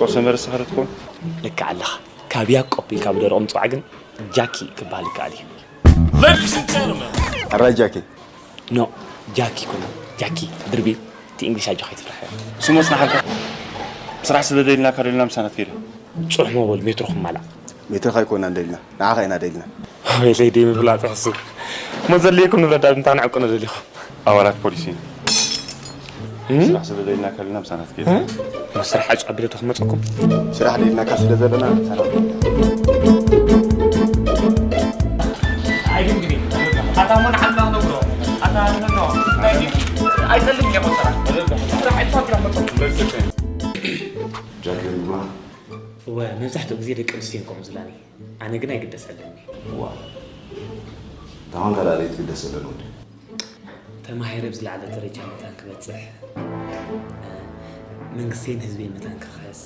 ቁርሲ መርሲ ኸረትኩም? ልክዕ ኣለኻ። ካብ ያዕቆብ ኢልካ ብደረቕ ምጽዋዕ ግን ጃኪ ክበሃል ይከኣል እዩ። ኣራይ ጃኪ። ኖ፣ ጃኪ ይኮነ። ጃኪ ድርቢ፣ እቲ እንግሊሽ ኣጆኻ ኣይትፍራሕ። ስሞስ ንሓልካ። ስራሕ ስለ ደይልና ካደልና ምሳናት ከይደ። ጽሑፍ ሞበል ሜትሮ ክማላእ። ሜትሮኻ ኣይኮናን ደይልና፣ ንዓኻ ኢና ደይልና። ወይለይ ደይ ምፍላጥ ሕሱብ። እሞ ዘድልየኩም ንብረት ዳብ እንታይ ንዕቅኖ ደሊኹም? ኣባላት ፖሊስ ኢና። ስራሕ ስለ ደይልና ካደልና ምሳናት ከይደ። ስራሕ ዕጹ ኣቢለ ተኽመፀኩም። ስራሕ ደይልናካ ስለ ዘለና ምሳናት ከይደ። ኣይግምግም። ኣታ ሞን ዓድና ነብሮ። ኣታ ነብሮ። ኣይጠልም እየ ቆጸራ። ስራሕ ዕጹ ኣቢለ ክመፀኩም። ጃኪ ይግባ። እወ፣ መብዛሕትኡ ግዜ ደቂ ኣንስትዮ እዮም ከምኡ ዝብላኒ። ኣነ ግን ኣይግደሰለኒ። እዋ፣ ተኾንካ ደኣ ዘይትግደሰለን ወዲ። ተማሂረ ኣብ ዝለዓለ ደረጃ መታን ክበፅሕ፣ መንግስተይን ህዝበይን መታን ክኽሕስ፣